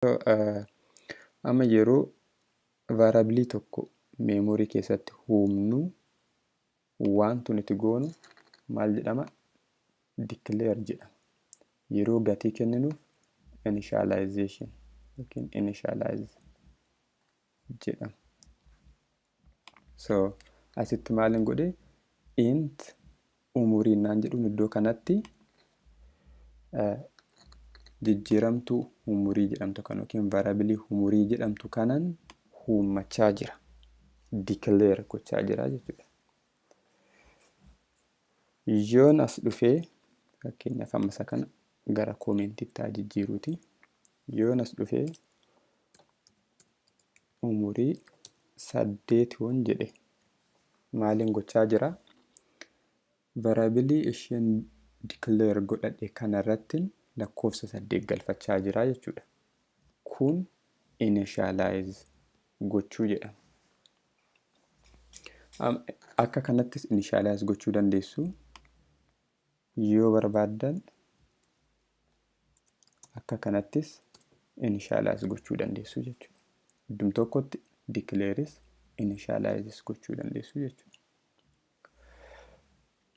Amma yeroo variable tokko memory keessatti uumnu wanti nuti goonu maal jedhama? Declare jedhama. Yeroo gatii kenninuuf initialization yookiin initialize jedhama. So asitti maalin godhe int umurii naan jedhuun iddoo kanatti jijjiiramtuu umurii jedhamtu kan yookiin variable umurii jedhamtu kanan uummachaa jira. Declare gochaa jira jechuudha. Yoon as dhufee fakkeenyaaf amma isa kana gara koomentiitti haa jijjiiruuti. Yoon as dhufee umurii 8 yoon jedhe maaliin gochaa jira? Variable isheen declare godhadhe kanarratti lakkoofsa 8 galfachaa jira jechuudha. Kun initialize gochuu jedhama. Akka kanattis initialize gochuu dandeessu. Yoo barbaaddan akka kanattis initialize gochuu dandeessu jechuudha. Iddum tokkotti declares initializes gochuu dandeessu jechuudha.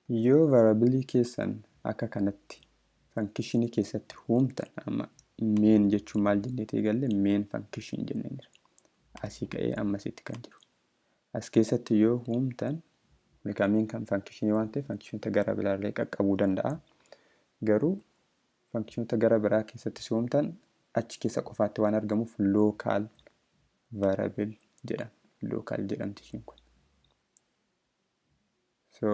Yoo variable keessan akka kanatti function keessatti uumtan amma main jechuun maal jennee eegalle main function jennee jira. Asii ka'ee ammasitti kan jiru. As keessatti yoo uumtan main kan function waan ta'eef functionota gara biraallee qaqqabuu danda'a. Garuu functionota gara biraa keessatti uumtan achi keessa qofaatti waan argamuuf local variable jedhama. Local jedhamti ishiin kun. So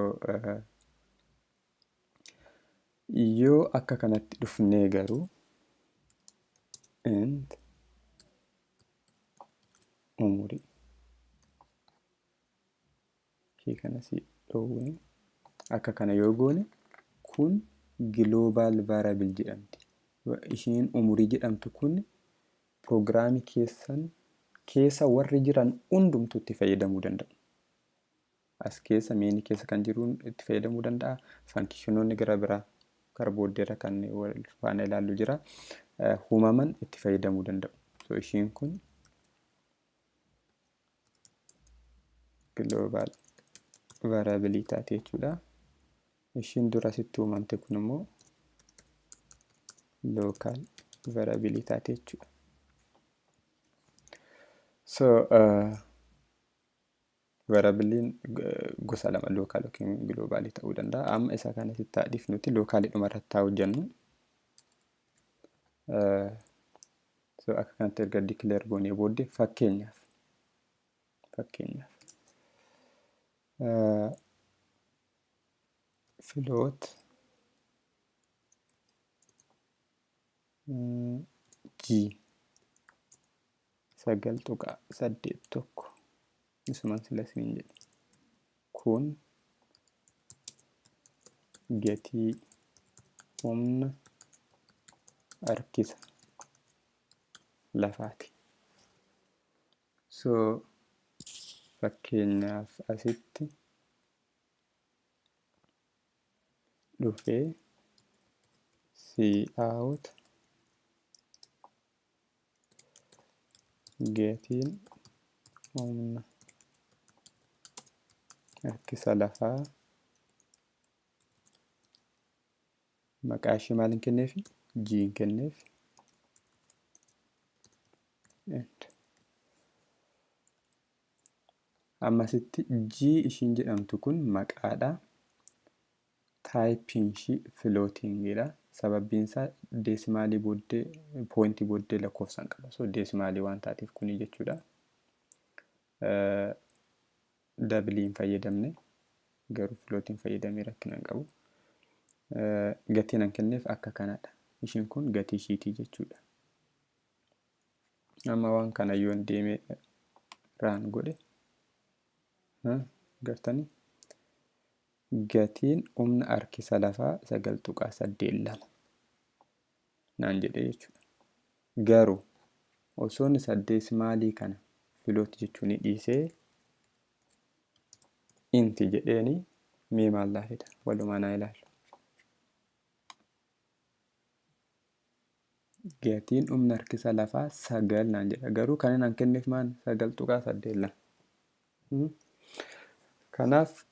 yoo akka kanatti dhufnee garuu int umurii ishee kana si dhoowwee akka kana yoo goone kun global variable jedhamti. Isheen umurii jedhamtu kun piroogiraamii keessan keessa warri jiran hundumtuu itti fayyadamuu danda'u. As keessa meenii keessa kan jiruun itti fayyadamuu danda'a. Fankishinoonni gara biraa gara booddeerra kan wal faana ilaallu jira. Uumaman itti fayyadamuu danda'u. So ishiin kun global variable taate jechuudha. Ishiin dura asitti uumamte kun immoo local variable taate jechuudha. So variableiin gosa lama local yookiin global ta'uu danda'a. Amma isa kana sitti haadhiif nuti localidhuma irratti haa hojjennu. So akka kanatti erga declare goonee booddee fakkeenyaaf float g 9.81 isumaan sila isiniin jedhe kun gatii humna harkisa lafaati. So fakkeenyaaf asitti dhufee cout gatiin humna harkisa lafaa maqaa ishee maal hin kenneefi? G hin kenneef. Ammasitti G ishiin jedhamtu kun maqaadha. Taayipiin ishii filootingiidha. Sababbiin isaa deesimaalii booddee poointii booddee lakkoofsaan qaba. So deesimaalii waan taateef kuni jechuudha. Dabilii hin fayyadamne garuu filootiin fayyadamee rakkina hin qabu. Gatiin an kenneef akka kanadha. Ishiin kun gatii ishiitii jechuudha. Amma waan kana yoon deemee raan godhe gartanii gatiin humna harkisa lafaa 9.82 naan jedhe jechuudha. Garuu osoo inni deesimaalii kana filoot jechuun dhiisee inti jedheeni mee maal laafida walumaa naa ilaalu. Gatiin humna harkisa lafaa 9 naan jedha. Garuu kan inni naan kenneef maal? 9.82. Kanaaf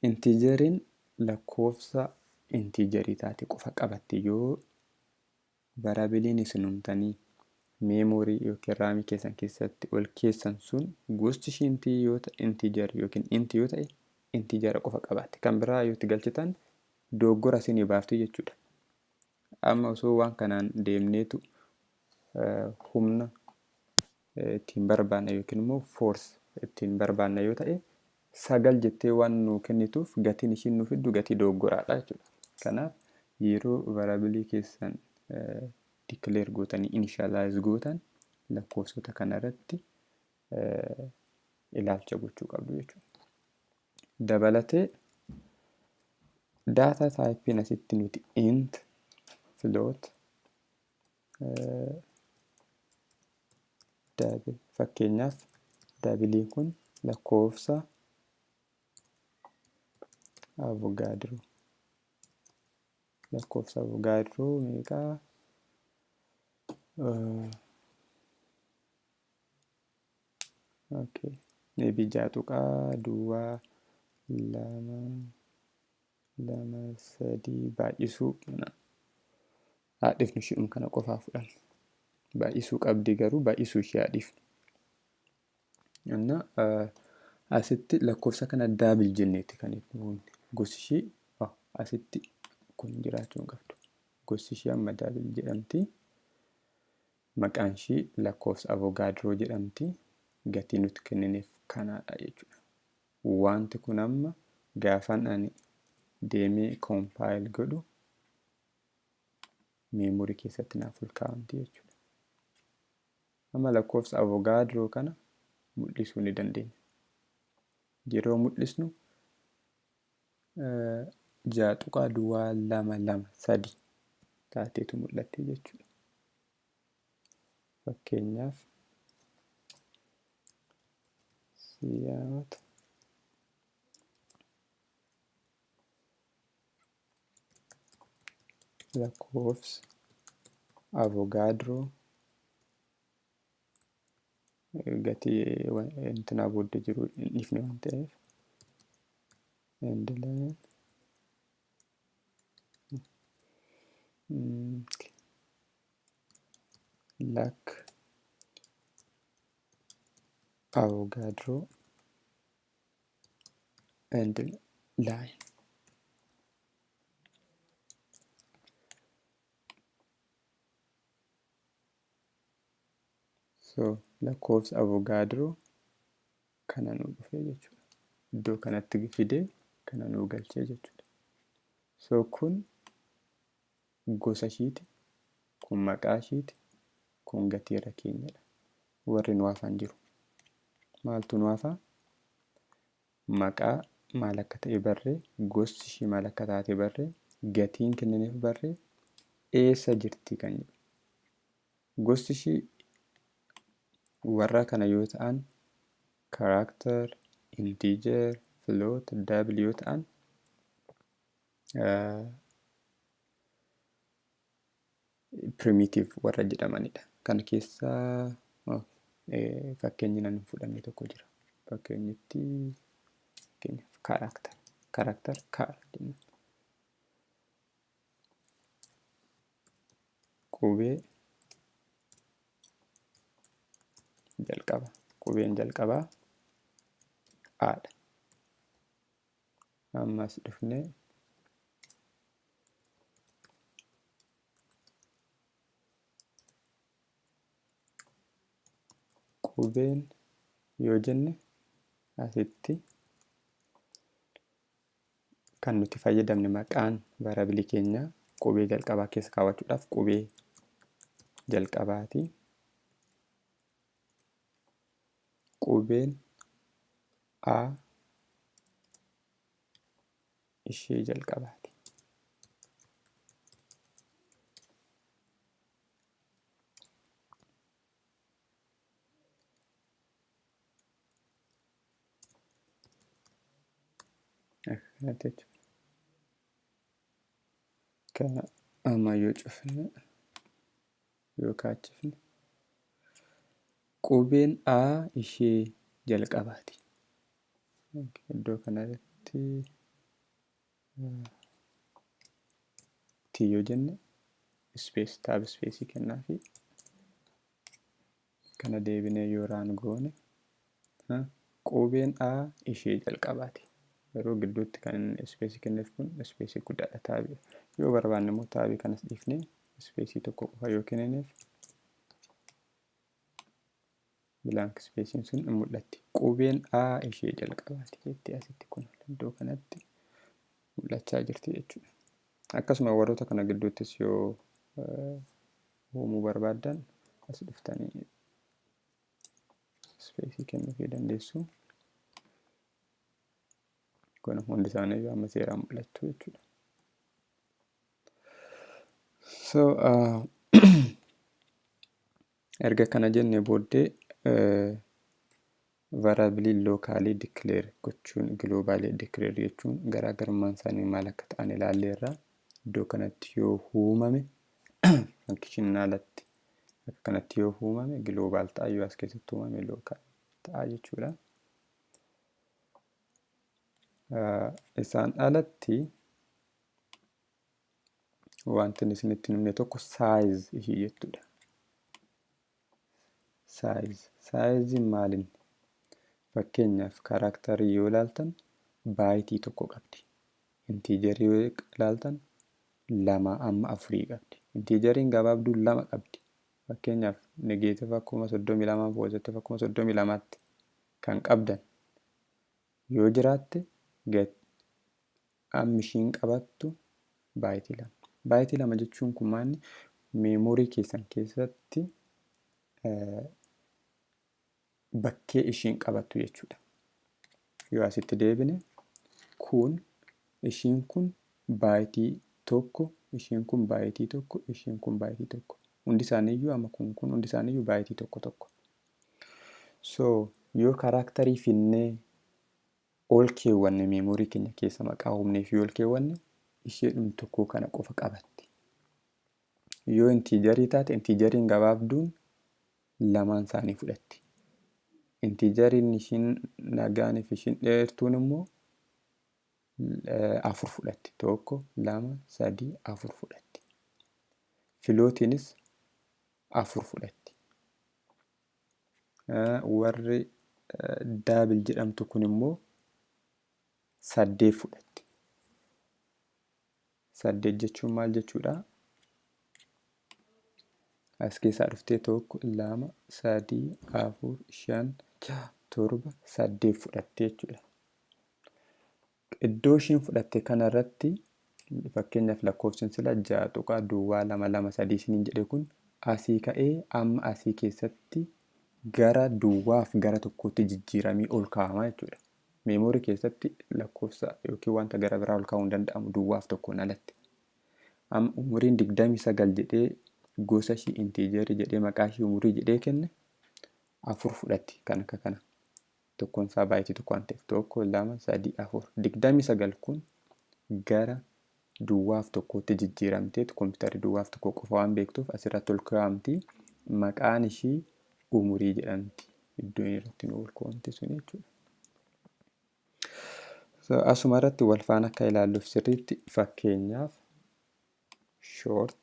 intiijeriin lakkoofsa intiijerii taate qofa qabatti yoo variabiliin isin uumtanii meemoorii yookiin raamii keessan keessatti ol keessan sun gosti ishii intii yoo ta'e intiijer yookiin inti yoo ta'e intiijera qofa qabaatti. Kan biraa yoo itti galchitan dogoggora isinii baafti jechuudha. Amma osoo waan kanaan deemneetu humna ittiin barbaanna yookiin immoo force ittiin barbaanna yoo ta'e 9 jettee waan nuu kennituuf gatiin ishiin nuu fiddu gatii dogoggoraadha jechuudha. Kanaaf yeroo variabilii keessan declare gootanii initialize gootan lakkoofsota kanarratti ilaalcha gochuu qabdu jechuudha. Dabalatee data type'n asitti nuti int, float, double fakkeenyaaf double'n kun lakkoofsa Avogadro lakkoofsa Avogadro meeqaa okay maybe 6.02 2 3 baay'isuu haadhiifnu ishiidhuma kana qofaa fudhanna. Baay'isuu qabdi garuu baay'isuu ishee haadhiifnu. Inna asitti lakkoofsa kana double jenneetti kan itti uumne. Gosi ishii asitti kun jiraachuu hin qabdu. Gosi ishii amma double jedhamti. Maqaan ishii lakkoofsa Avogadro jedhamti. Gatii nuti kennineef kanaadha jechuudha. Wanti kun amma gaafan ani deemee compile godhu meemoorii keessatti naaf ol kaa'amti jechuudha. Amma lakkoofsa Avogadro kana mul'isuu ni dandeenya. Yeroo mul'isnu 6.0223 taateetu mul'atti jechuudha. Fakkeenyaaf siyaata lakkoofsa Avogadro gatii intinaa booddee jiru hin dhiifne waan ta'eef endline lak Avogadro and line. So lakkoofsa Avogadro kana nuu dhufee jechuudha. Iddoo kanatti fidee kana nuu galchee jechuudha. So kun gosa ishiiti, kun maqaa ishiiti, kun gatii irra keenyadha. Warri nu hafan jiru. Maaltu nu hafaa? Maqaa maal akka ta'e barree, gosti ishii maal akka taate barree, gatiin kennineef barree, eessa jirti kan jedhu. Gosti ishii warra kana yoo ta'an character, integer, float, double yoo ta'an primitive warra jedhamanidha. Kana keessaa fakkeenyi nan fudhanne tokko jira. Fakkeenyitti fakkeenyaaf character, character char jenna. Qubee jalqaba. Qubeen jalqabaa A dha. Ammas dhufnee qubeen yoo jenne asitti kan nuti fayyadamne maqaan variabilii keenyaa qubee jalqabaa keessa kaawwachuudhaaf qubee jalqabaati. Qubeen A ishee jalqabaati. Akka kanatti jechuudha. Kana amma yoo cufne Yoo kaachifne qubeen A ishee jalqabaati. Iddoo kanatti T yoo jenne space tab space kennaafi kana deebinee yoo raan goone qubeen A ishee jalqabaati. Yeroo gidduutti kan inni space kenneef kun space guddaadha taabii. Yoo barbaanne immoo taabii kanas dhiifnee space tokko qofa yoo kennineef blank space sun in mul'atti. Qubeen A ishee jalqabaati jettee asitti kun iddoo kanatti mul'achaa jirti jechuudha. Akkasuma warroota kana gidduuttis yoo uumuu barbaaddan as dhuftanii space kennuufii dandeessu. Kun hundi isaanii amma seeraan mul'attu jechuudha. So erga kana jenne booddee variable locally declare gochuun globally declare jechuun garaagarummaan isaanii maal akka ta'an ilaalleerra. Iddoo kanatti yoo uumame function alatti akka kanatti yoo uumame global ta'a, yoo as keessatti uumame local ta'a jechuudha. Isaan alatti wanti isinitti himne tokko size ishii jettudha. Size. Size maalin? Fakkeenyaaf kaaraaktarii yoo ilaaltan baayitii tokko qabdi. Intiijarii yoo ilaaltan 2 amma 4 qabdi. Intiijariin gabaabduu 2 qabdi. Fakkeenyaaf negeetiva 32,000 poozitiva 32,000 kan qabdan yoo jiraatte amma ishiin qabattu baayitii 2. Baayitii 2 jechuun kun maali? Meemoorii keessan keessatti bakkee ishiin qabattu jechuudha. Yoo asitti deebine kun ishiin kun baayitii 1, ishiin kun baayitii 1, ishiin kun baayitii 1. Hundi isaaniiyyuu amma kun hundi isaaniiyyuu baayitii 1 1. So yoo kaaraaktarii finnee ol keewwanne meemoorii keenya keessa maqaa uumnee fi ol keewwanne isheedhum tokko kana qofa qabatti. Yoo intiijarii taate intiijariin gabaabduun lamaan isaanii fudhatti. Intiijariin ishiin nagaaniif ishiin dheertuun immoo 4 fudhatti. 1, 2, 3, 4 fudhatti. Filootiinis 4 fudhatti. Warri daabil jedhamtu kun immoo 8 fudhatti. 8 jechuun maal jechuudha? As keessaa dhuftee 1, 2, 3, 4, 5, 6, 7, 8 fudhatte jechuudha. Iddoo ishiin fudhatte kanarratti fakkeenyaaf lakkoofsi sila 6.0223 isiniin jedhe kun asii ka'ee amma asii keessatti gara duwwaaf gara tokkootti jijjiiramee ol kaa'ama jechuudha. Meemoorii keessatti lakkoofsa yookiin wanta gara biraa ol kaa'uu hin danda'amu duwwaaf tokkoon alatti. Amma umuriin 29 jedhee gosa ishii intiijerii jedhee maqaa ishii umurii jedhee kenne 4 fudhatti kan akka kana. Tokkoon isaa baayitii tokko waan ta'eef 1, 2, 3, 4. 29 kun gara duwwaaf tokkootti jijjiiramteetu kompiitarri duwwaaf tokko qofa waan beektuuf asirratti ol kaa'amti. Maqaan ishii umurii jedhamti. Iddoon irratti nu ol kaa'amte sun jechuudha. So, asuma irratti wal faana akka ilaalluuf sirriitti fakkeenyaaf short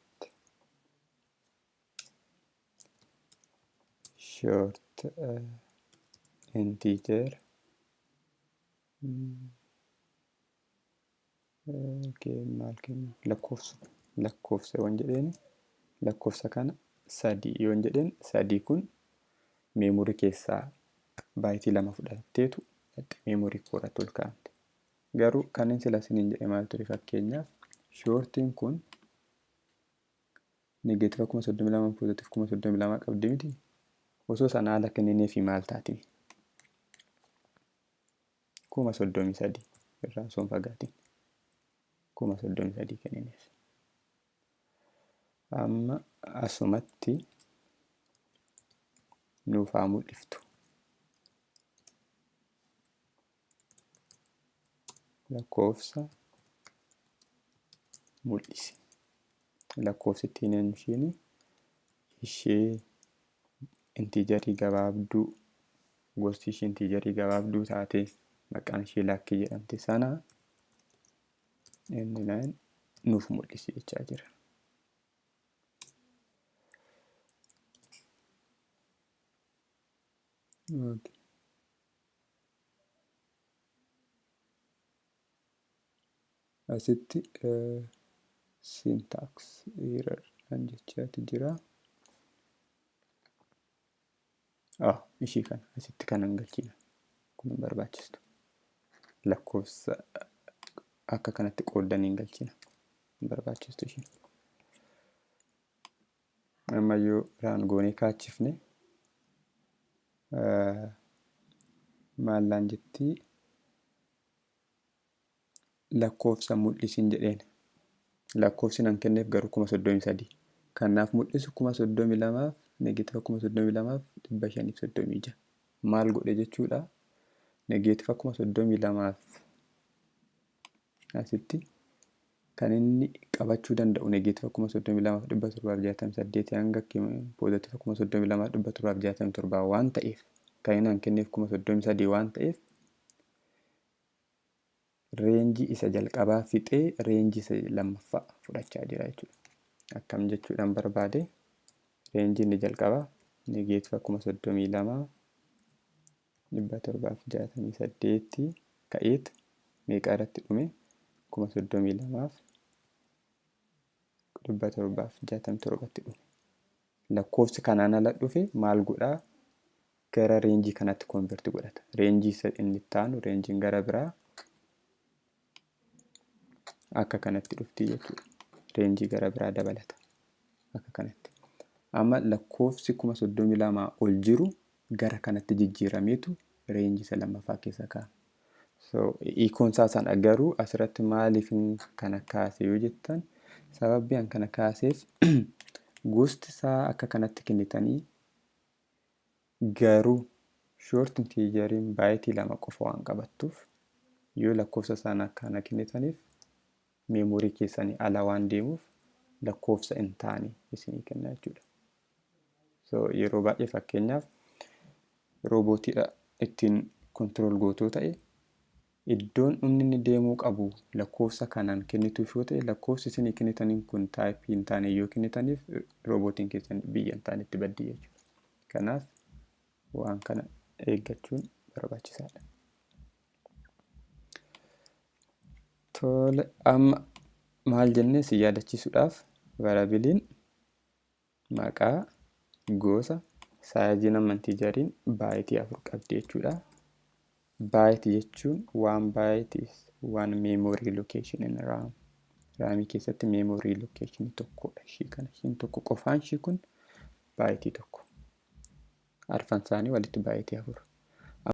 integer maal kennu lakkoofsa yoon jedheen lakkoofsa kana 3 yoon jedheen 3 kun meemoorii keessaa baayitii 2 fudhatteetu meemoorii koorratti ol kaa'amte. Garuu kan inni sila isiniin jedhe maal ture fakkeenyaaf shoortiin kun negeetiva 32,000 poozitiva 32,000 qabdi miti. Osoo sana haala kennineefi maal taati? 33,000 irraa osoo hin fagaatin 33,000 kennineef. Amma asumatti nuuf haa mul'iftu. Lakkoofsa mul'isi. Lakkoofsi ittiin eenyu ishiin Ishee intiijarii gabaabduu gosti ishee intiijarii gabaabduu taate maqaan ishee lakkii jedhamte sana n9 nuuf mul'isi jechaa jira. Okay. Asitti syntax error kan jechaati jira. Ishii kana asitti kanan galchina. Kun hin barbaachistu. Lakkoofsa akka kanatti qooddanii hin galchina. Hin barbaachistu ishiin. Amma yoo raan goonee kaachifne maallaan jettii lakkoofsa mul'isin jedheen. Lakkoofsi nan kenneef garuu 33,000. Kanaaf mul'isu 32,000 negeetifa 32,536. Maal godhe jechuudha? Negeetifa 32,000 asitti kan inni qabachuu danda'u negeetifa 32,768 hanga poozitiiva 32,767 waan ta'eef kan inni nan kenneef 33,000 waan ta'eef reenjii isa jalqabaa fixee reenjii isa lammaffaa fudhachaa jira jechuudha. Akkam jechuudhaan barbaade reenjii inni jalqabaa negeetifa 32,768 ka'eet meeqa irratti dhume 32,767 dhume. Lakkoofsi kanaan ala dhufe maal godhaa? Gara reenjii kanatti konverti godhata. Reenjii isa inni itti aanu reenjiin gara biraa akka kanatti dhufti jechuudha. Reenjii gara biraa dabalata. Akka kanatti. Amma lakkoofsi 32,000 ol jiru gara kanatti jijjiirameetu reenjii isa lammaffaa keessa kaa'ama. So hiikoon isaa sana garuu asirratti maaliif kana kaase yoo jettan sababbi an kana kaaseef gosti isaa akka kanatti kennitanii garuu short integeriin baayitii 2 qofa waan qabattuuf yoo lakkoofsa sana akkana kennitaniif meemoorii keessanii ala waan deemuuf lakkoofsa hin taane isinii kenna jechuudha. So yeroo baay'ee fakkeenyaaf roobootiidha ittiin kontirool gootuu ta'e iddoon dhumni inni deemuu qabu lakkoofsa kanaan kennituuf yoo ta'e lakkoofsi isinii kennitaniin kun taayipii hin taane yoo kennitaniif roobootiin keessan biyya hin taanetti baddi jechuudha. Kanaaf waan kana eeggachuun barbaachisaadha. Tole amma maal jennee si yaadachiisuudhaaf variabiliin maqaa gosa saayizii nama intiijariin baayitii 4 qabdi jechuudha. Baayitii jechuun 1 byte is 1 memory location in RAM. Raamii keessatti memory location tokkodha. Ishii kana ishiin tokko qofaan ishii kun baayitii tokko. Arfan isaanii walitti baayitii 4.